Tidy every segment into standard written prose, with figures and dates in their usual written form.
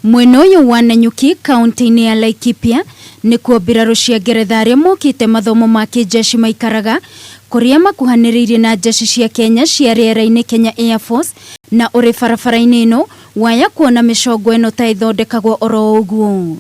Mwena ũyũ wa Nanyuki kaunti-inĩ ya Laikipia nĩkuo mbirarũ cia Ngeretha arĩa mokĩte mathomo ma kĩnjeshi maikaraga, kũrĩa makuhanĩrĩirie na njeshi cia Kenya cia rĩera-inĩ Kenya Air Force, na ũrĩ barabara-inĩ ĩno waya kuona mĩcongo ĩno ta ĩthondekagwo oro ũguo.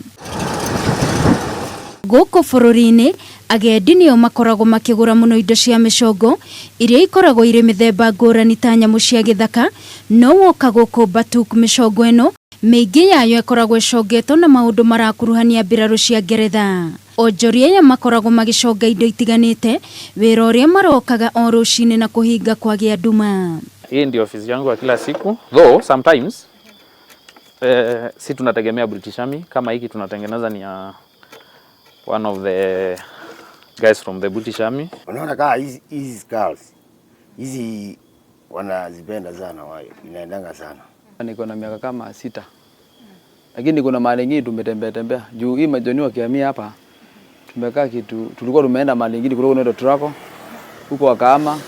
Gũkũ bũrũri-inĩ agendi nĩo makoragwo makĩgũra mũno indo cia mĩcongo iria ikoragwo irĩ mĩthemba ngũrani ta nyamũ cia gĩthaka, no woka gũkũ Batuk mĩcongo ĩno mĩingĩ yayo ĩkoragwo ĩcongetwo na maũndũ marakuruhania mbirarũ cia Ngeretha. Onjoria aya makoragwo magĩconga indo itiganĩte, wĩra ũrĩa marokaga o rũcinĩ na kũhinga kwagĩa nduma. Hii ndio ofisi yangu ya kila siku, though sometimes si tunategemea British Army. Kama hiki tunatengeneza ni ya one of the guys from the British Army. Unaona kaa hizi hizi skulls hizi wanazipenda sana wao, inaendanga sana. Niko na miaka kama 6, lakini kuna mahali ingine tumetembea tembea juu hii majoni wakihamia hapa, tumekaa kitu, tulikuwa tumeenda mahali ingine kulikuwa kunaitwa Turako huko, wakaama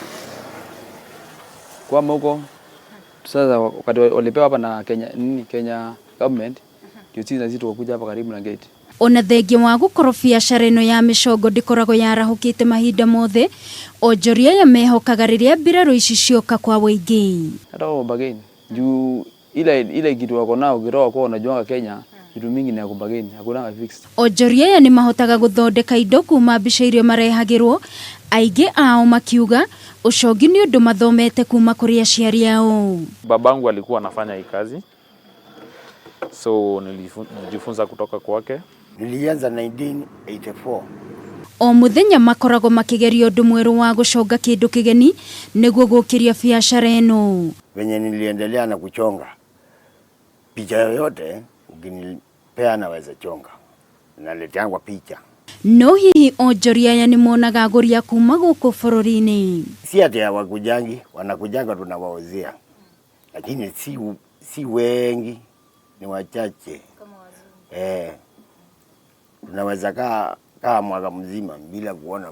kwama huko. Sasa wakati walipewa hapa na Kenya nini, Kenya government, ndio sisi na sisi tukakuja hapa karibu na gate. Ona thengia wa gũkorwo biacara ĩno ya mĩcongo ndĩkoragwo yarahũkĩte mahinda mothe, onjoria aya mehokaga rĩrĩa mbirarũ ici cioka kwa wũingĩ. Hata wao bargain juu ile ile kitu wako nao ukitoka kwao, unajuanga Kenya vitu mingi ni ya kubargain, hakuna fixed. Onjoria aya nĩ mahotaga gũthondeka indo kuma mbica iria marehagĩrwo, aingĩ ao makiuga ũcongi nĩ ũndũ mathomete kuma kũrĩ aciari ao. Babangu alikuwa anafanya hii kazi, so nilijifunza kutoka kwake. Nilianza 1984. O mũthenya makoragwo makĩgeria ũndũ mwerũ wa gũconga kĩndũ kĩgeni nĩguo gũkĩria biacara ĩno. Venye niliendelea na kuchonga picha yoyote, ukinipea naweza chonga, naleteangwa picha. No hihi onjoria aya nĩ monaga agũri a kuma gũkũ bũrũri-inĩ? Si ati hawakujangi, wanakujanga, tunawauzia, lakini si wengi, ni wachache. Eh, tunaweza kaa mwaka mzima bila kuona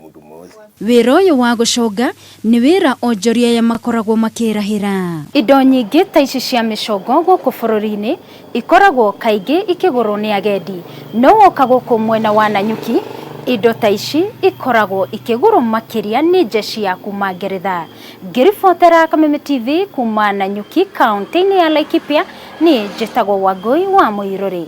mtu mweusi. Wĩra ũyũ wa gũconga nĩ wĩra onjoria aya makoragwo makĩrahĩra. Indo nyingĩ ta ici cia mĩcongo gũkũ bũrũri-inĩ ikoragwo kaingĩ ikĩgũrwo nĩ agendi, no woka gũkũ mwena wa Nanyuki indo ta ici ikoragwo ikĩgũrwo makĩria nĩ jeshi ya kuma Ngeretha. Ngĩribotera Kameme TV kuma Nanyuki kaunti-inĩ ya Laikipia, niĩ njĩtagwo Wangũi wa Mũirũrĩ.